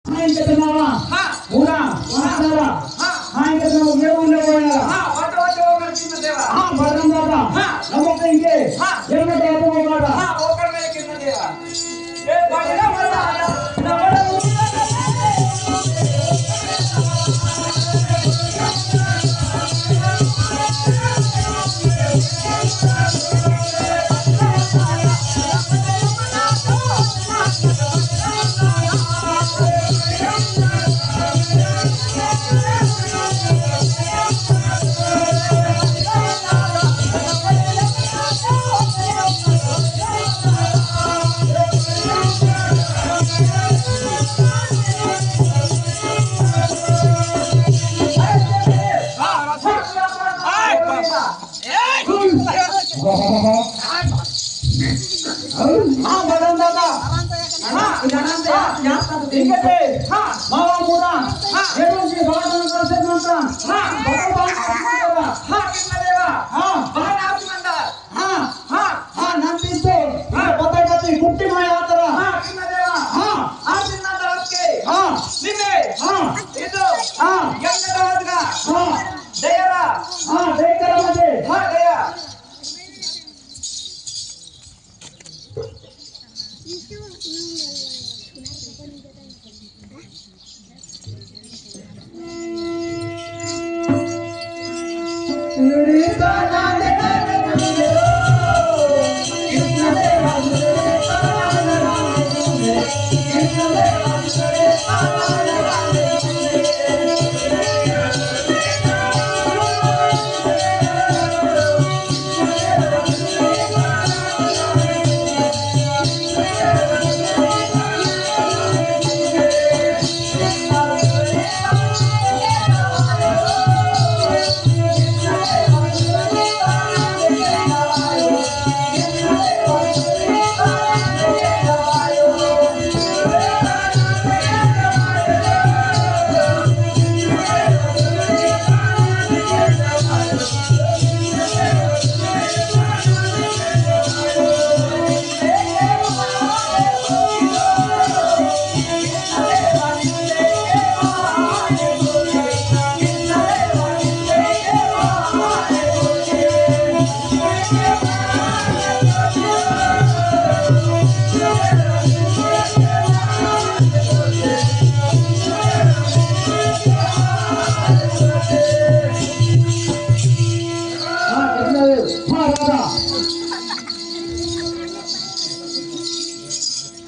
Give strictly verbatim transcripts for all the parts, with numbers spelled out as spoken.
हाँ, इनके तो मावा। हाँ। बूढ़ा, वहाँ सारा। हाँ। हाँ, इनके तो ये उल्ले बोला। हाँ, बटो, बटो, ओकर कितना देवा? हाँ, बरम दादा। हाँ। नमक इनके। हाँ। ये मत बाबू को काटा। हाँ, ओकर में कितना देवा? ए, बटो, बटो, बटो। हाँ, बदन दादा। हाँ, जानते हैं, यहाँ तक देखे थे। हाँ। मावा मुरा। हाँ। ये लोग ये बात करते बनता। हाँ। बदन बात करते बनता। हाँ, कितना देवा? हाँ। बाहर आप मंदा। हाँ, हाँ, हाँ, नंदी तो, हाँ, पता पति कुट्टी माय आतरा। हाँ, किन्ना देवा? हाँ, आ किन्ना दास के? हाँ, निमे? हाँ, इदो? हाँ, यंग दास का? हाँ, दयारा? हाँ, दयारा मजे। हाँ, दया।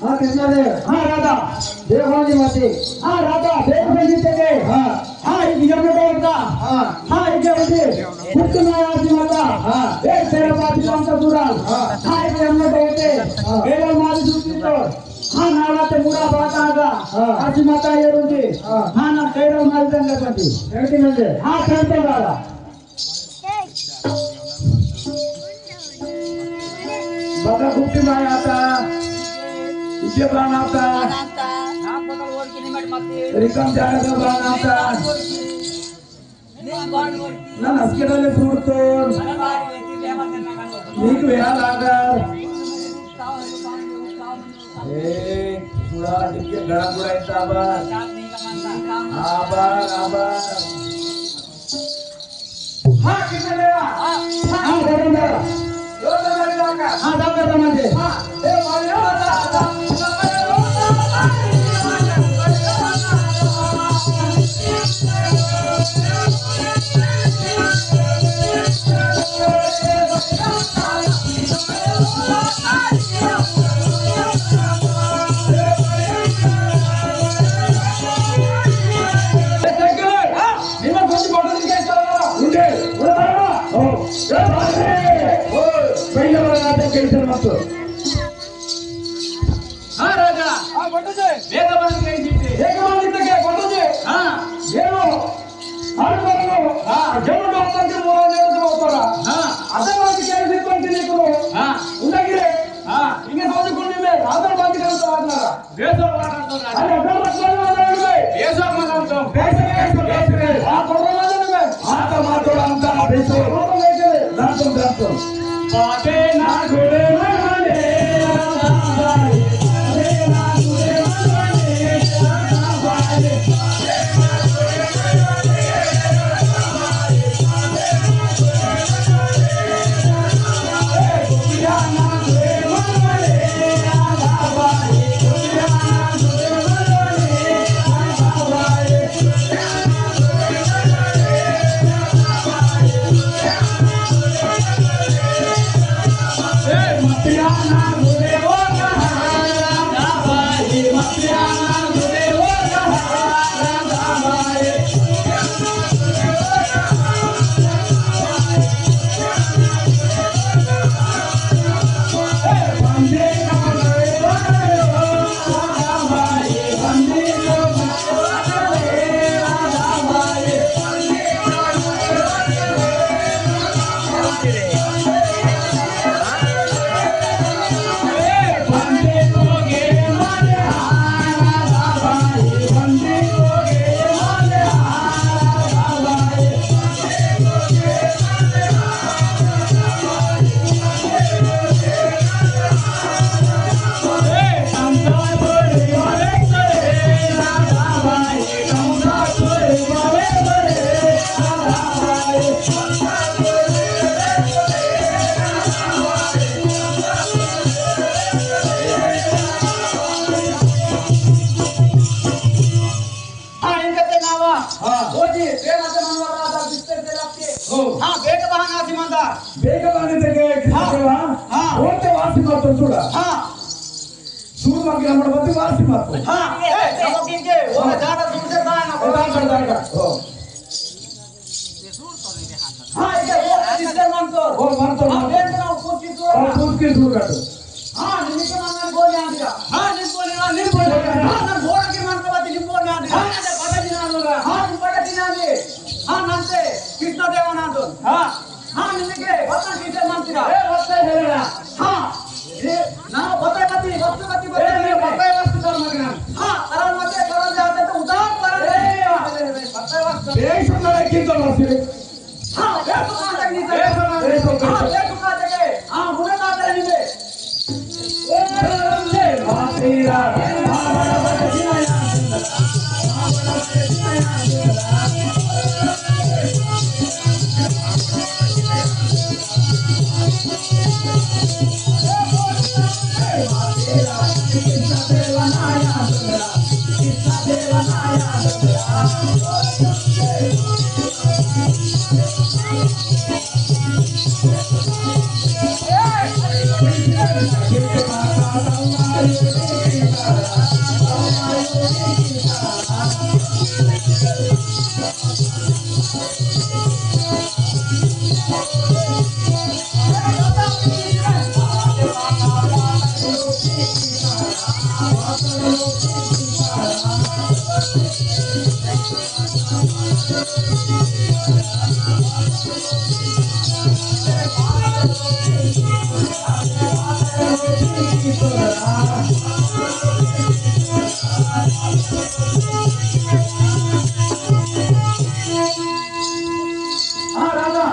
हाँ, कृष्णा देव। हाँ, राधा। देवानी माते। हाँ, राधा, देव बंदी तेरे। हाँ। हाँ, एक यमुना डोलता। हाँ। हाँ, एक यमुना। कुछ ना आजी माता। हाँ। एक तेरा पापी राम का दुराल। हाँ। हाँ, एक यमुना डोलते। हाँ। केरल मारी दूसरी तो। हाँ, नाला ते मुरा बात आगा। हाँ। आजी माता ये रुके। हाँ। हाँ, ना केरल मारी दंगा करती। करती मंजे। हाँ, करते वाला। बता गुप्ती माय आता, इके बान आता, रिकम जाने का बान आता। ना नसके डाले सूरतोन, नीक वेहा लागर। ए, पूरा दिखे गड़ा गुड़ा इतना आबार। आबार, आबार। हाँ, कितने मेरा? हाँ, हाँ, बदन मेरा। दो तो मेरे लागा। हाँ, दादा, दादा, मांझे। हाँ, ए, भाई, हाँ, हाँ, हाँ। हाँ, राजा। हाँ, बटुजे। वेद बांध के जीते। वेद बांध के बटुजे। हाँ। ये लो। हर बंदो, हाँ। जब डॉक्टर के बोला जाए तो बोलता रहा। हाँ। अदर बात क्या है, कौन से नहीं करो? हाँ। उनका गिरे। हाँ। इनके समझ को नहीं ले, अदर बात क्या है तो आज ना। बेसो वाला तो ना। अरे, अदर बात वाला वाला नहीं ले। बेसो वाला तो। बेसो, बेसो, बेसो, बेसो। हाँ, तो वाला नहीं ले। हाँ, तो मार तो अंतर बेसो। वो तो लेके ले। दांतम, दांतम। बाबे ना घोड़े मरवाने। हाँ, इनका ते नावा। हाँ। वो जी, बेटा ते मनवा रहा था, बिस्तर पे रख के। हो। हाँ, बेटा वहाँ ना सी मंदा। बेटा वहाँ ने ते के, हाँ। हाँ। वो तो वासी मत तो सुड़ा। हाँ। सूर मांगे हमर बती वासी मत। हाँ, ए, ए, वो किनके, वो हाँ। ज्यादा दूर से दाएं ना, वो दाएं कर दाएं कर। हो। हाँ, इधर वो किससे मांगतो? वो मांगतो, हाँ, मांगतो। बेंच ना, वो किससे और मांगतो? खुद की दूर कर दो। हाँ, निम्मी के मांगना बोल यहाँ दिया। हाँ, निम्मी बोले ना, निम्मी बोले ना। हाँ, ना बोल के मांगतो बात निम्मी बोल यहाँ दिया। हाँ, ना पता नहीं ना लोगा। हाँ, तुम पता नहीं ना दे। हाँ, नाम से कृष्णा देवा नाम तो। हाँ। हाँ, निम्मी के, बता किसे मानती ना? ए, बता है ना। हाँ। ये, ना, बता कति, वस्तु कति, बता ए, नहीं, नहीं। बता वस्तु कर मगना। हाँ, करम मते, करम जाते तो उधार करम ए, दे। ए, ए, बता वस्तु। देश में किंतु वस्तु। हाँ, देश को काटे नहीं। देश को काटे। हाँ, देश को काटे। हाँ, मुझे काटे नहीं दे। हाँ, राजा।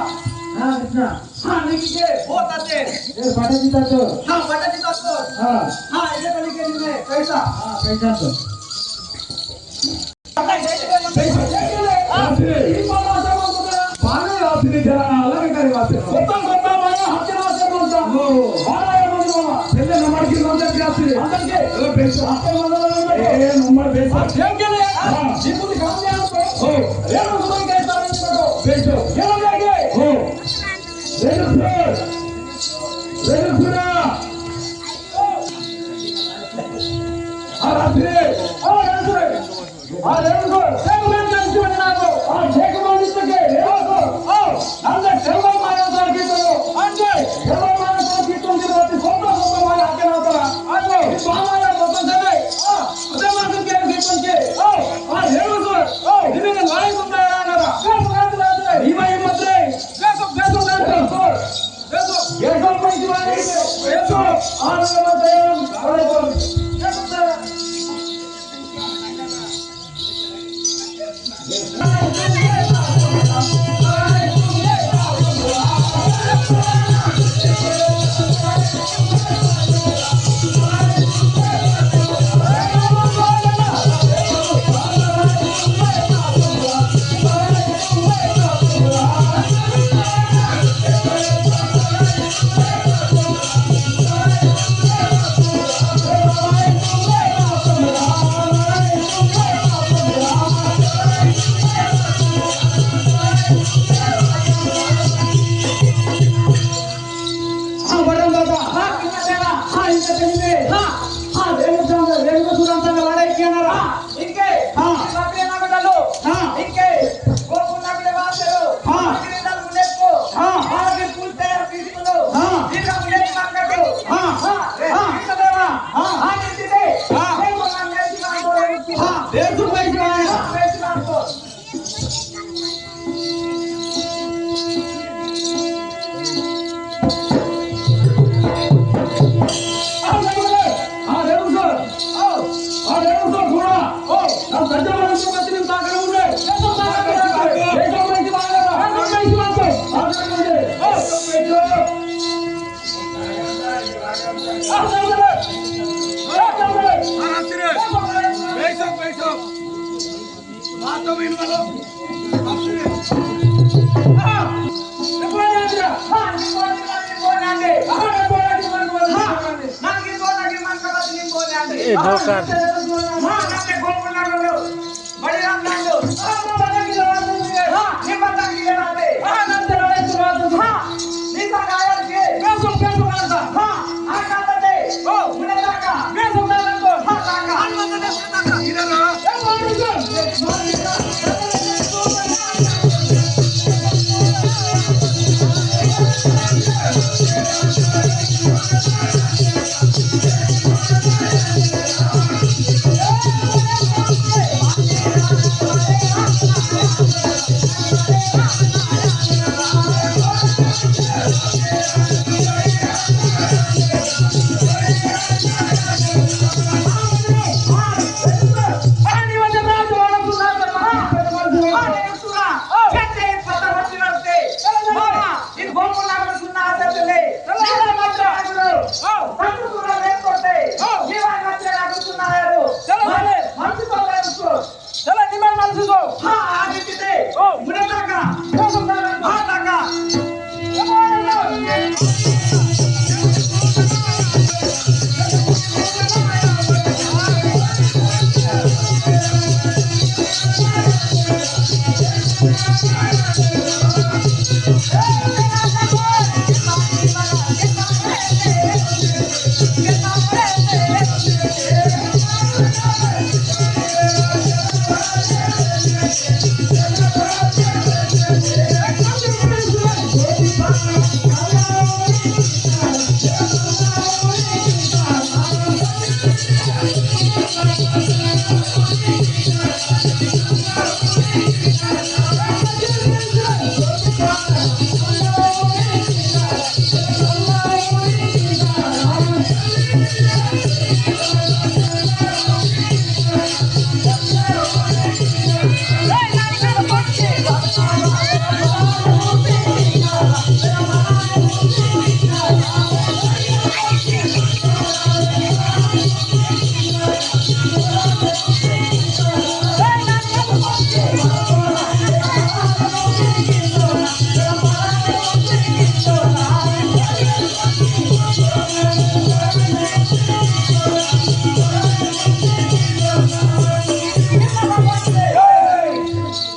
हाँ, कृष्णा। हाँ, निकी के, वो ताते। ए, पटाजी तातो। हाँ, पटाजी तातो। हाँ। हाँ, इधर कली के लिए कैसा? हाँ, कैसा तो। बाने आसरी जरा अलग करे वास्ते। कोता कोता माया हत्या वास्ते बोलता। हो। बारा या बोलता। पहले नंबर की नंबर क्या आसरी? अंदर के। ए, बेचो। आपके मतलब ए, नंबर बेचो। खेल के लिए। हाँ। जीतू दिखा दिया आपको। हो। रेणु सुमन के साथ में तो। बेचो। खेल जाएंगे। हो। रेणु सुमन। रेणु सुमन। आ रात्रि। आ रात्रि। आ रेणु सुमन। शेख मान का जीवन ना को। आ शेख मान इसके। रेणु सुमन। आओ। अंदर शेख मान माया सार की तो। अंदर। शेख मान माया सार की तो। अंदर बात सोता सोता माया आके ना उतरा। अंदर। इस माया को तो दे। आ। अबे मालूम क्या है तुमके? ओ, आ हेलो सर। ओ, इन्हें लाइन को तैयार आ रहा। क्या बात है? ये भाई मत रे। बेसो, बेसो, बेसो। बेसो। बेसो, कोई जवान नहीं है। बेसो। आ रहा मत रे। अरे बोल। बेसो सर। हाँ, बटन दादा। हाँ, कितना देना? हाँ, इनका चलिए। हाँ, हाँ, रेणु संग, रेणु सुरन संग लड़ाई किया ना रहा। इनके, हाँ। बापरे ना बेटा लो। हाँ। इनके, वो पुन्ना बेटा बात करो। हाँ। इनके दल मुनेको। हाँ। हाँ, ये पुल तैयार कीजिए लो। हाँ। इनका मुनेक मांग कर दो। हाँ। हाँ। हाँ। हाँ, इनके दे। हाँ। ये बोला, मैं इसी काम को हाँ। डेढ़ सौ रुपए की हाँ। मैं इसी काम को। ए, नौकर। चला, निमल मानसुसो। हाँ, आगे किते। ओ। मुने ताका। ओ, सुंदर। हाँ, ताका।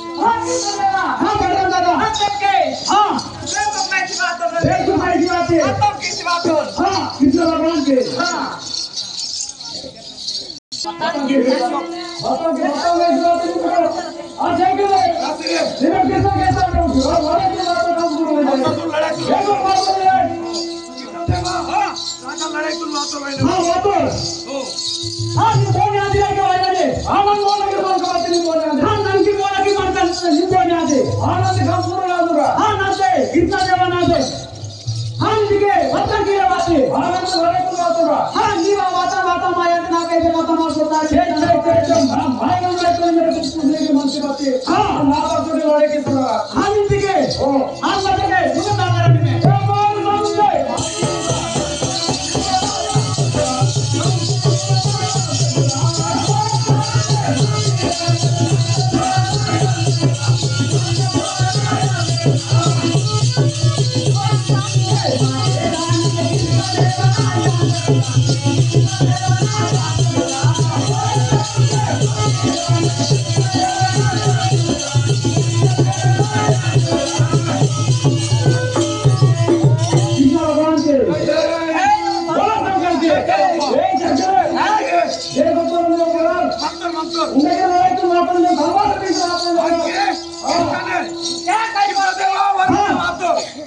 हाँ, मैडम दादा। हाँ, तब के? हाँ। बेवकूफ नहीं की बात हो रही। बेवकूफ नहीं की बात है। हाँ, तब किस बात हो? हाँ, कृष्ण भगवान के। हाँ। बताओ के, बताओ के, बताओ के, बताओ के। आज जाएंगे। इधर कैसा, कैसा लोग? और वाले के बात काम शुरू हो जाए। हम तो लड़ाई शुरू। ये तो बात हो जाए। हाँ। राजा लड़ाई तुम बात तो भाई। हाँ, बात तो। ओ। हाँ, ये कौन यहाँ दिला के भाई बने? हाँ, मन बोल के बोल के बात नहीं बोल रहा। हाँ, नन की बोला की मन का नहीं बोल रहा थे। हाँ, नन से काम पूरा ना दूंगा। हाँ, नन से इतना जवान ना दे। हाँ, ठीक है, वतन की बात है। हाँ, नन से लड़ाई तुम बात होगा। हाँ, ये बात, बात, बात, माया ना कैसे बात मार सकता है? चल, चल, चल, चल। हाँ, भाई, हम लड़ाई तुम मेरे कुछ पूछने की मन की बात है। हाँ। ना बात तो लड़ाई की तरह। हाँ, ठीक है। ओ। हाँ, लड़ाई, मुझे ना करने में।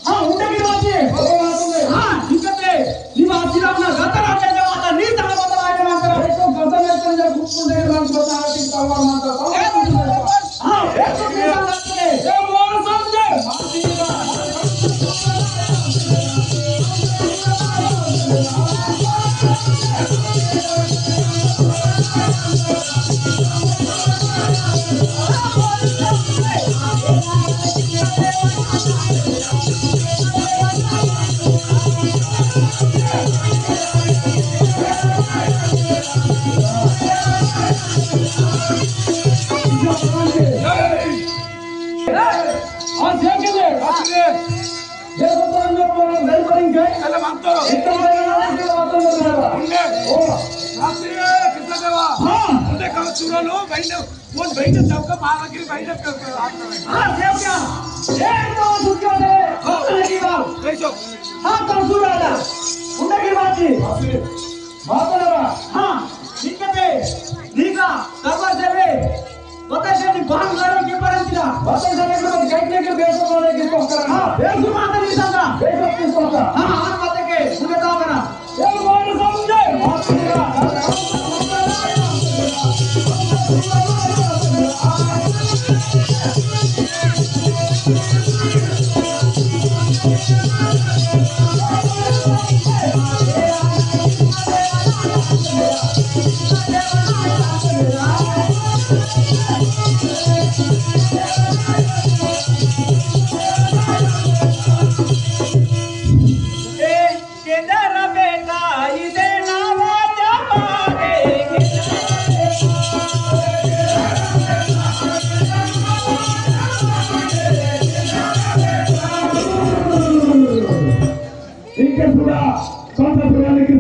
हाँ, उंडे की बात है। हाँ, इनकते, नी बात सिर्फ अपना गतर आते जब आता नी तब बता आए ना कर। एक तो गतर में तो जब कुछ कुछ देर बाद बता आते तब मानता। हाँ, एक तो नी बात है। ये मोर समझे। देखो तो हम लोग बोलो, घर पर ही गए। चलो, हम तो इतना बड़ा ना है, बातों में लगा। उनने ओ। रात्रि में कृष्ण देवा। हाँ। उनने कहा, चूड़ा लो, भाई ने, वो भाई ने सबका मारा गिर, भाई ने कर, कर, हाथ में। हाँ, देव क्या? एक तो झुक के दे, हाँ। उनने की बात। कैसो? हाँ, तो सुन रहा था। उनने की बात थी। हाँ, सुनिए। बाबा। हाँ, ठीक है बे। ठीक है, करवा दे बे। बताइए, नहीं, बाहर लाने के पड़े ना। बताइए, नहीं, तो कहने के बेसो वाले की तो करना। हाँ, बेसो माता नहीं समझा। बेसो किस बात है? हाँ, हाँ, बातें के, मुझे तो करना। ये बोल समझे। इनके पूरा कौन सा पुराने की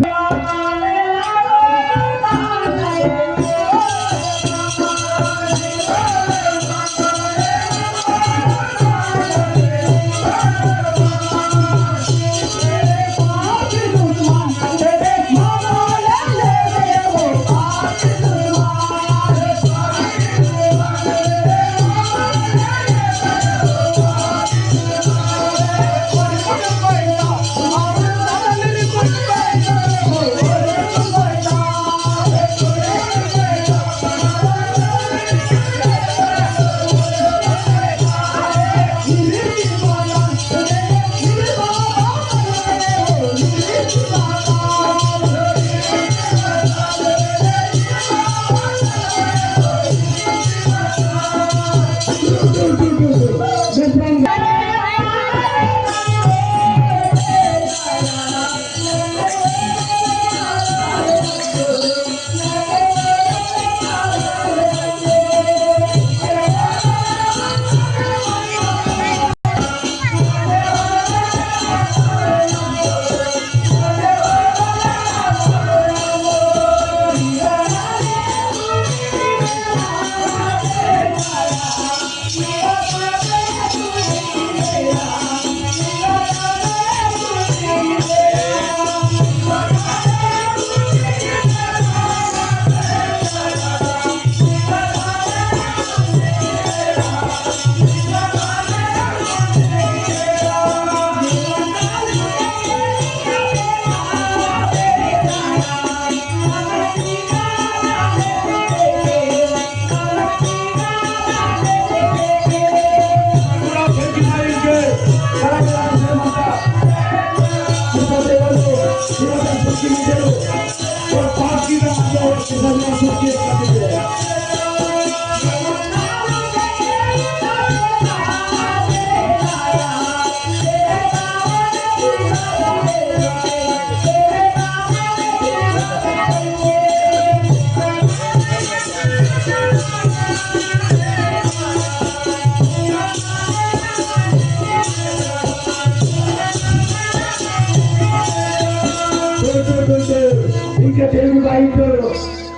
इंके देवी बाई तो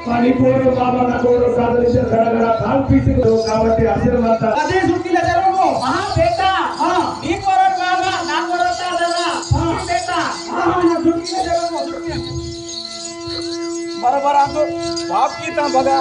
पानी पोरो बाबा ना पोरो कादली से खड़ा खड़ा खाल पीछे को कावटे आशीर्वाद था। अरे सुखी लगा रहो, हाँ बेटा, हाँ। नी पोरो बाबा, ना पोरो दादा, हाँ बेटा, हाँ, हाँ, सुखी लगा रहो, सुखी। बराबर आंदो बाप की ता बगा।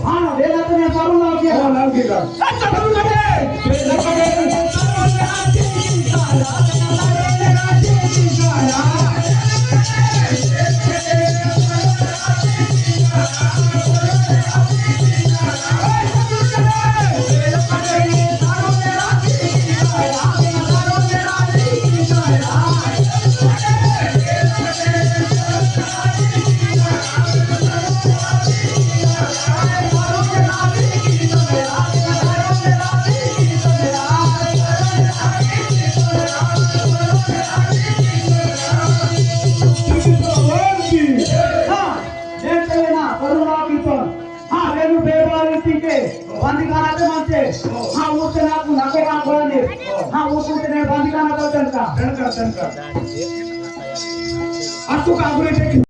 हाँ, बेला तो मैं सारू नाम किया। हाँ, नाम किया। अच्छा, करूँ ना बे। बेला तो मैं सारू नाम किया। हाँ, वेनु बेबारी तिके, बंदीखाना ते मंते। हाँ, उसे नाकु, नाको का कोने। हाँ, उसे ने बंदीखाना तो तनका। तनका, तनका। अतु का गुरे टेक।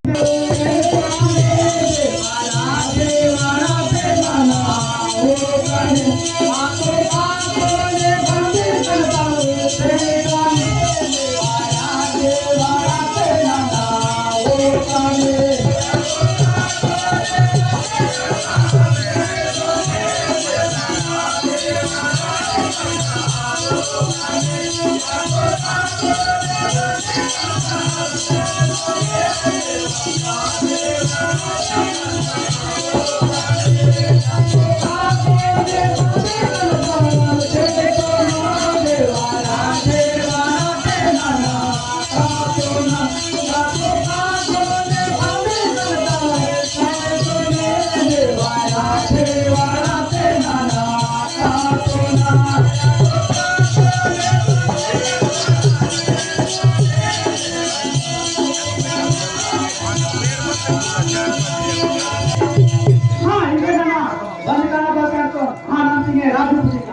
हाँ, इनके गाना, बंदीखाना बंद कर दो। हाँ, नाम सिंह है, राजू सिंह।